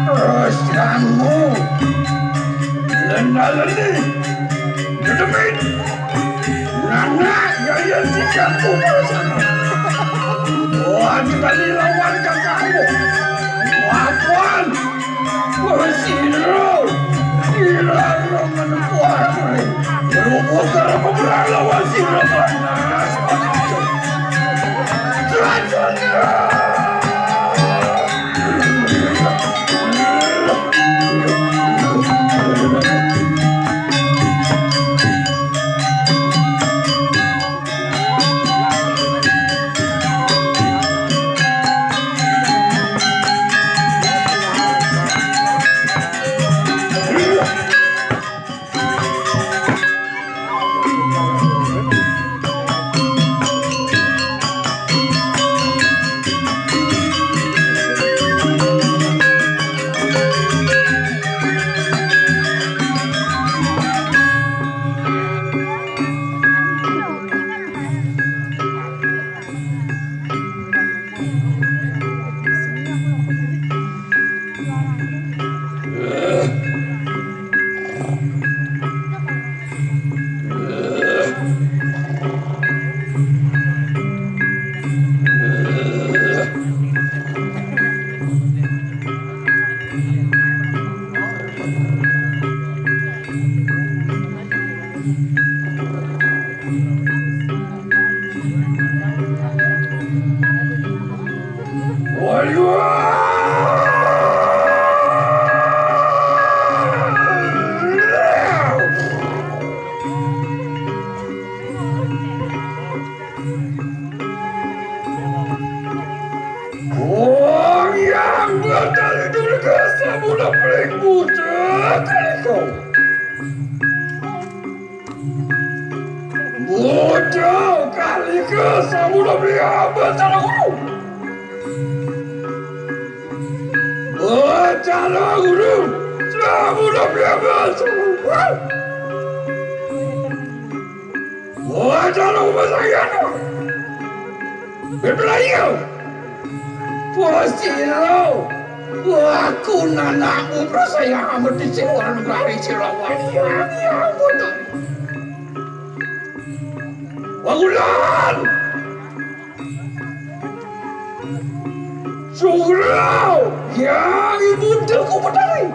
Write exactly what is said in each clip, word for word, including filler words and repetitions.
Terus kamu lenda-lendi, gedemit, nganak gaya tiga kubur sana. Wah, kita lawan kakakmu. Lawan. Wah, si Ro. Gila, Ro, mana kuat, Ro. Ro, bukan apa berang lawan si Ro, panas. Bodoh kali ke, sabuna beli apa cara guru? Cara guru, sabuna beli apa? Cara guru saya. Bebelayo. Posilo. Aku nanakmu percaya amat di sing orang gari sirawan. Yang, yang, bodoh. Bangunan! Surau! Yang ibu ku petani.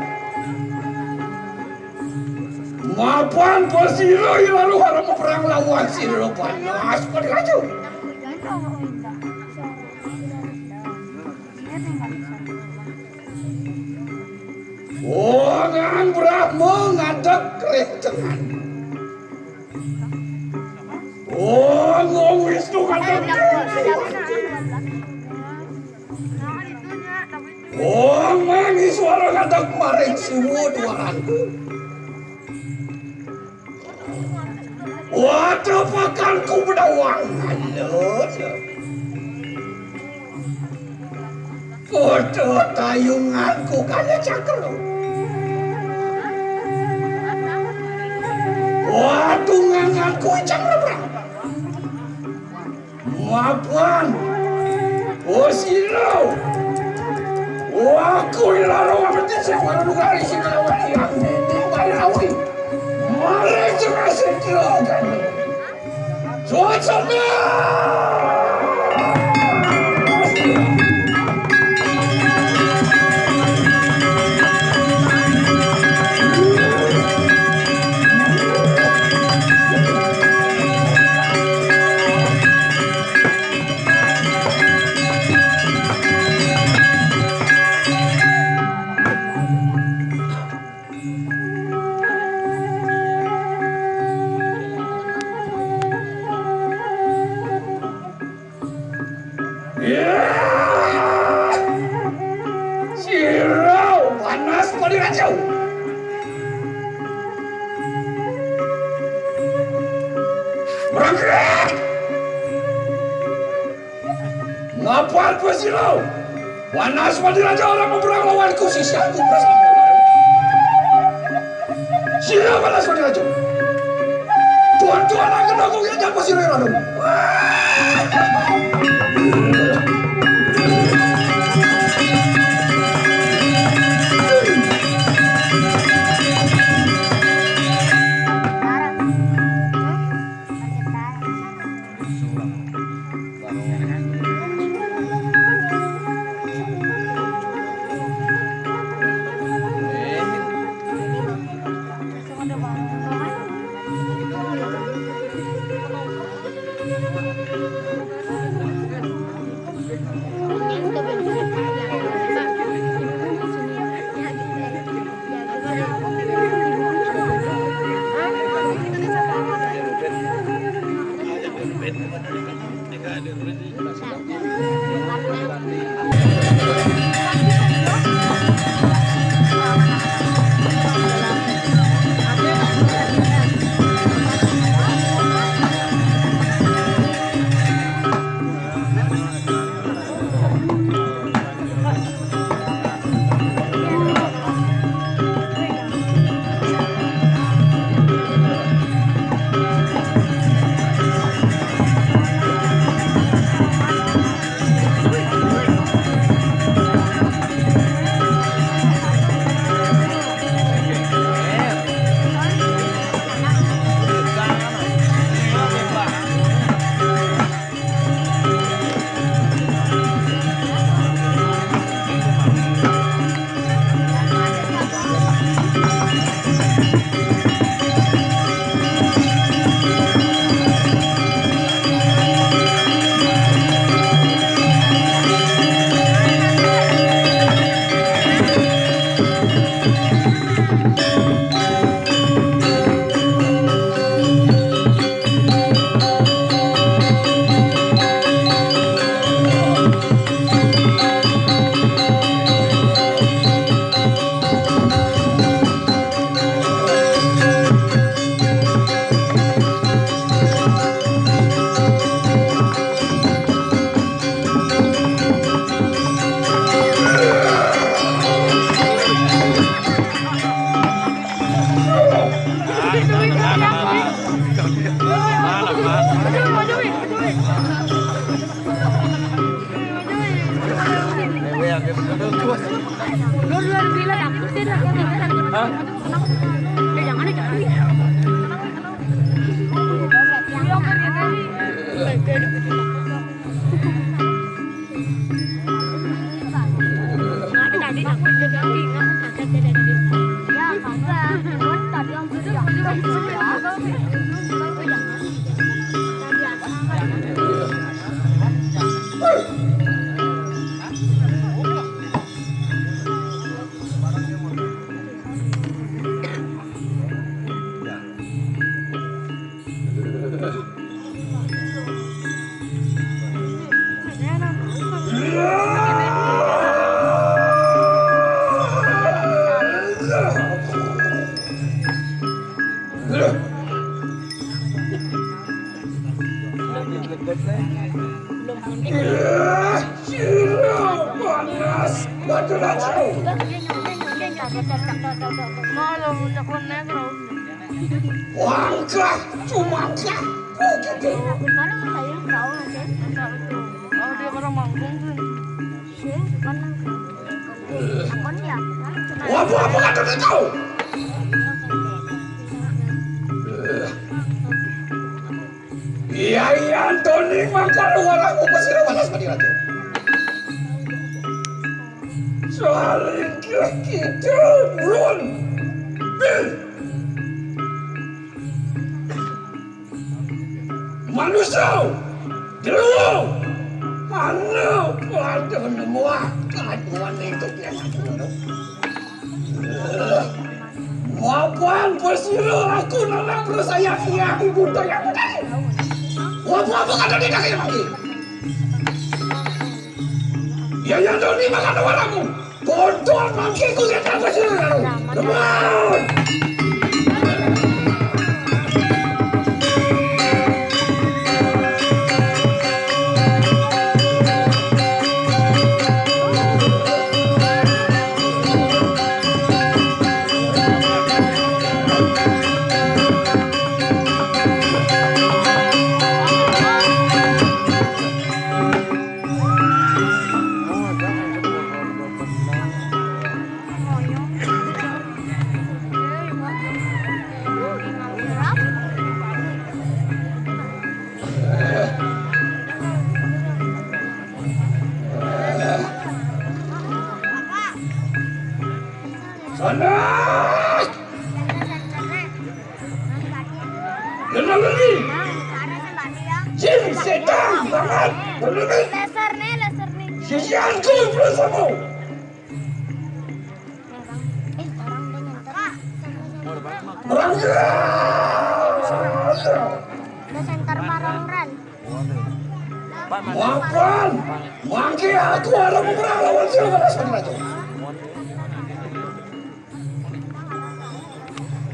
Mapan pasira lalu harap perang lawan sira panas pada raja. Wangan Brahma ngadeg reh tengan. Wong, wong Wisnu kadang. Wong, wong Iswara kadang maring Siwa duaranku. Waduh, pakanku bedawang. Halo. Foto tayunganku kaya cakro. Waduh, nganganku ijang rebang. Mapan. Osiro. Waku ilaro wabeti sing walu kali sing lawan yang dinding bayawi. Mare cerah sing kilokan. Sira panas pada racau. Merangkak. Ngapa pasiro? Wanas Madiraja orang memerang lawanku, sisyaku bersama. Siapa Wanas Madiraja? Tuan-tuan akan aku kira siapa sih, Rano? Panas, panas. Wangkah, cumangkah, begitu. Oh, dia orang manggung tuh. Apa-apa kata dia tahu. Iya, iya, Antoni mangkal wala ku pasira walas padi raja. Saling kita ulun. Bil. Manusia, dulu. Anu, waduh, nemu ah. Kaduan itu biasa dulu. Mapan pasira aku nolak percaya iya ibu daya. Apa-apa kata dia lagi. Ya, ya, Doni, makan waramu. Kotor, mangke ku ya tambah sira. Come on. Sana! Lelaki! Jin setan banget! Lelaki! Laser nih, laser nih. Sisianku bersamamu! Orang. Udah center marongran. Mapan, mangke aku arep perang lawan sira panas padi raja.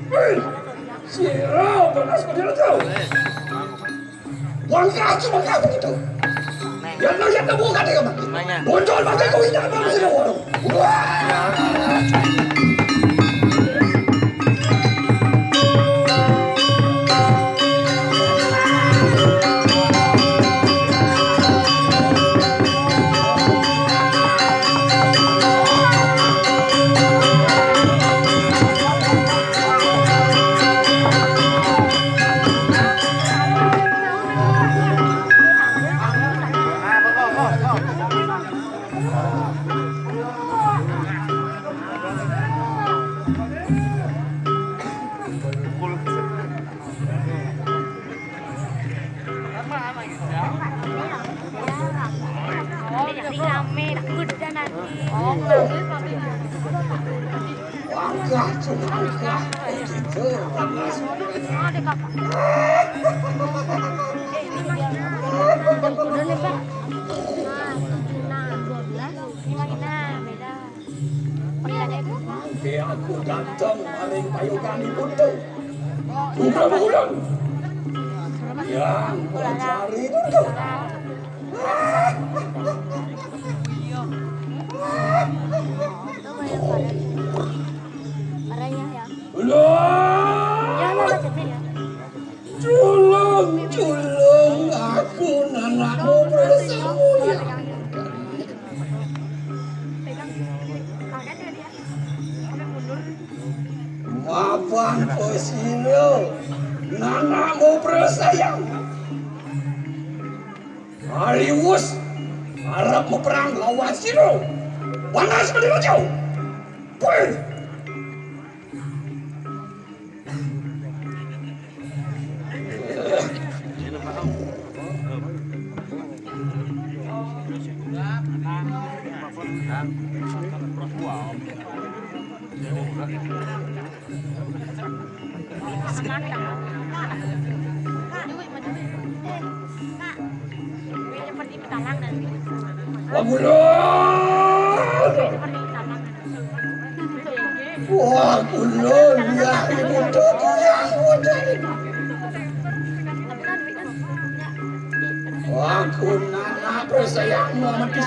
Hei, sira panas padi raja. Wangkah cuma kau begitu. Yang nanya tak bukan dia mati. Bocor mati kau indah bang sini warung. Wah. Mangke aku datang maring payugan ibu tu. Bukan bulan. Yang mencari dulu. Parahnya ya. Loh. Ya, lah, lah, Tulung, tulung aku nanakmu bersama ya. Mapan pesilo nanakmu bersayang. Arius harap berperang lawan silo. Panas pada baju. Pul. Wah, kulun. Wah, kulun. Ya, ibu tuh yang udah. Wah, kunana persayang Muhammad di